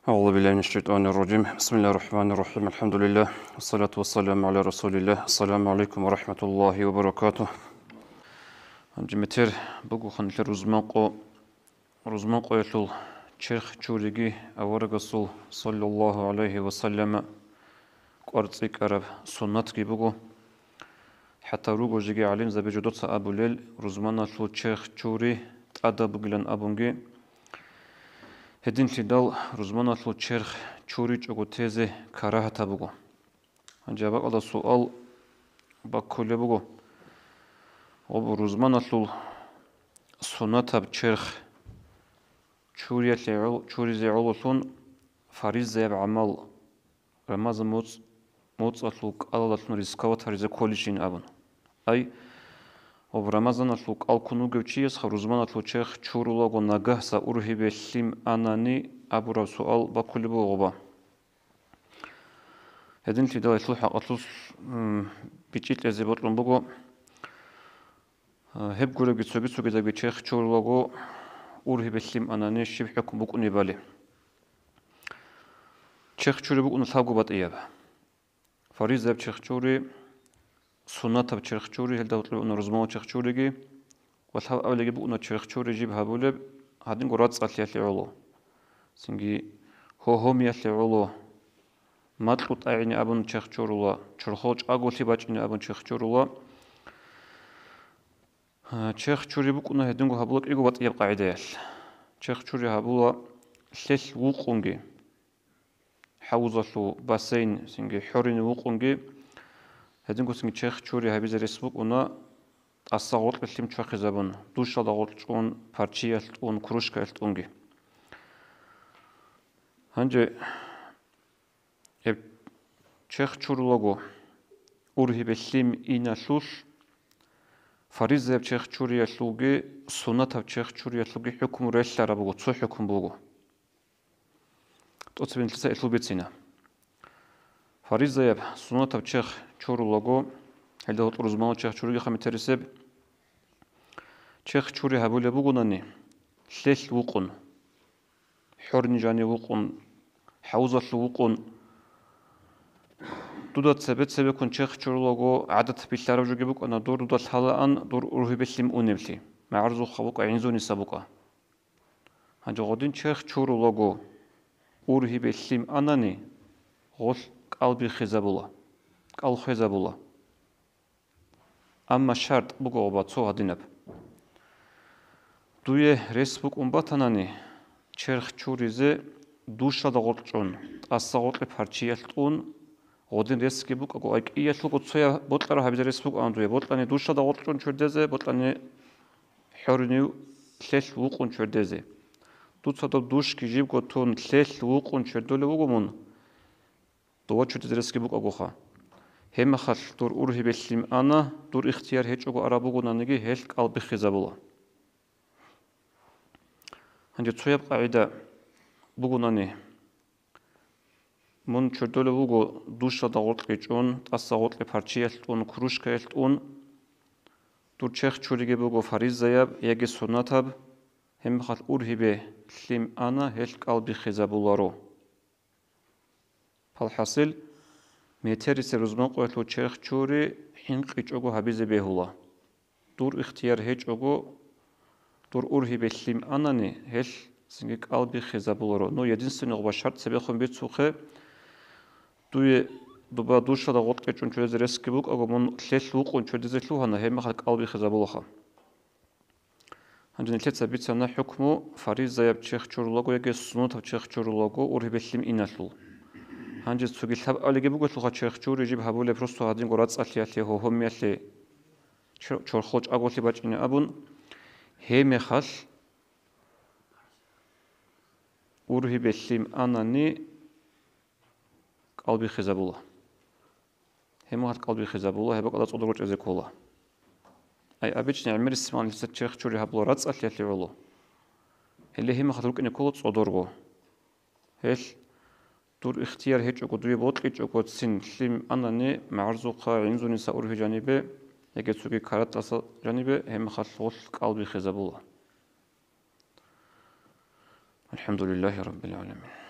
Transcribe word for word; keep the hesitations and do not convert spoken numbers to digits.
أعوذ بالله من الشيطان الرجيم. بسم الله الرحمن الرحيم. الحمد لله. والصلاة والسلام على رسول الله. السلام عليكم ورحمة الله وبركاته. Гьанже метер буго ханлъи рузманкъо, рузманкъоялъул черх чуриги аварагасул, саллаллагьу гӀалайгьи ва саллама, кӀвар цӀикӀкӀараб суннатги буго. ХӀатта руго жеги гӀалимзаби жодоца абулел, рузманалъул черх чури тӀадаб бугилан абунги, гьединлъидал рузманалъул черх чуричӀого тезе карагьатаб буго. Гьанже гьаб бакӀалда суал баккулеб буго: гъоб рузманалъул суннатаб черх чуриялъе гӀол-, чуризе гӀололъун фаризаяб гӀамал Рамазан моцӀ-, моцӀалъул кӀалалдалъун рисковать гьаризе кколищин абун. Ай, гъоб Рамазаналъул кӀал ккун вугев чиясха рузманалъул черх чурулаго нагагьса ургьибе лъим анани абураб суал баккулеб буго гъоба. Гьединлъидал гьелъул хӀакъалъулъ, м, бичӀчӀи кьезе бокьун буго. А, гьеб гуребги цоги-цогидабги черх чурулаго ургьибе лъим анани щиб хӀукму букӀунебали. Черх чури букӀуна лъабго батӀияб. Фаризаяб черх чури, суннатаб черх чури, гьелда гьоркьоб бугӀуна рузманал черх чуриги, ва лъабабилебги букӀуна черх чури жиб гьабулеб гьадинго рацӀцӀалъиялъе гӀоло, цинги гьогьомиялъе гӀоло, макьу тӀагӀине абун черх чурула, чорхол чӀаголъи бачӀине абун черх чурула. А, черх чури букӀуна гьединго гьабула кӀиго батӀияб къагӀидаялъ. Черх чури гьабула лъелъ вукъунги, хӀавузалъул бассейн, цинги хӀорине вукъунги, гьединго цинги черх чури гьабизе рес букӀуна тӀаса гъоркье лъим чвахизабун, душалда гъоркь чӀун, парчиялъ тӀун, кружкаялъ тӀунги. Гьанже гьеб черх чурулаго ургьибе лъим иналъулъ, фаризаяб черх чуриялъулги суннатаб черх чуриялъулги хӀукму релълъараб буго, цо хӀукму буго. ТӀоцебе нилъеца гьелъул бицина. Фаризаяб, суннатаб черх чурулаго, гьелда гьоркьор рузманал черх чуриги хъа метерисеб, черх чури гьабулеб бугонани, лъелъ вукъун, хӀорни жанив вукъун, хӀавузалъув вукъун, дуда цебе-цебеккун черх чурулаго гӀадат билълъараб жоги букӀана дур дуда лъалаан дур ургьибе лъим унеблъи, магӀарзухъа букӀа, гӀинзуниса букӀа. Гьанже гъодин черх чурулаго ургьибе лъим анани, гъолъ кӀал биххизабула, кӀал хвезабула. Амма шартӀ буго гъоба цо гьадинаб. Дуе рес букӀун батанани, черх чуризе душада гъоркь чӀун, тӀаса гъоркье парчиялъ тӀун, гъодин ресги букӀаго, ай кӀиялъулго цояб бокьараб гьабизе рес букӀана дуе, бокьани душада гъоркь чӀун чвердезе, бокьани хӀоринив лъелъ вукъун чвердезе. Дуца доб душги жибго тун лъелъ вукъун чвердолев вуго мун, дова чвердезе ресги букӀагоха. Гьебмехалъ дур ургьибе лъим ана, дур ихтияр гьечӀого араб бугонаниги, гьелъ кӀал биххизабула. Гьанже цояб къагӀида бугонани, мун чордолев вуго душада гъоркье чӀун, тӀаса гъоркье парчиялъ тӀун, кружкаялъ тӀун, дур черх чуриги буго фаризаяб яги суннатаб, гьебмехалъ ургьибе лъим ана, гьелъ кӀал биххизабуларо. Палхасил, метерисеб рузманкъоялъул черх чури хӀинкъичӀого гьабизе бегьула. Дур ихтияр гьечӀого, дур ургьибе лъим анани, гьелъ цинги кӀал биххизабуларо. Ну, единственный гъоба шартӀ цебехун бицухъе, дуе дуба душада гъоркье чӀун чурезе ресги букӀаго, мун лъелъ вукъун чурезе лъугьана, гьебмехалъ кӀал биххизабулаха. Гьанже нилъеца бицана хӀукму фаризаяб черх чурулаго яги суннатаб черх чурулаго ургьибе лъим иналъул. Гьанже цоги лъабабилебги бугелъулха черх чури жиб гьабулеб просто гьадинго рацӀцӀалъиялъе, гьогьомиялъе, чор-, чорхол чӀаголъи бачӀине абун, гьебмехалъ ургьибе лъим анани, кӀал биххизабула. Гьебмехалъ кӀал биххизабула, гьеб бакӀалда цӀодор ручӀезе ккола. Ай, обычный гӀемерисеб мехалъ нилъеца черх чури гьабула рацӀцӀалъиялъе гӀоло. Гьеле гьебмехалъ рукӀине ккола цӀодорго. Гьелъ дур ихтияр гьечӀого, дуе бокьичӀого цин лъим анани, магӀарзухъа, гӀинзуниса ургьи жанибе яги цоги каратӀаса жанибе, гьебмехалъ гъолъ кӀал биххизабула. الحمد لله رب العالمين.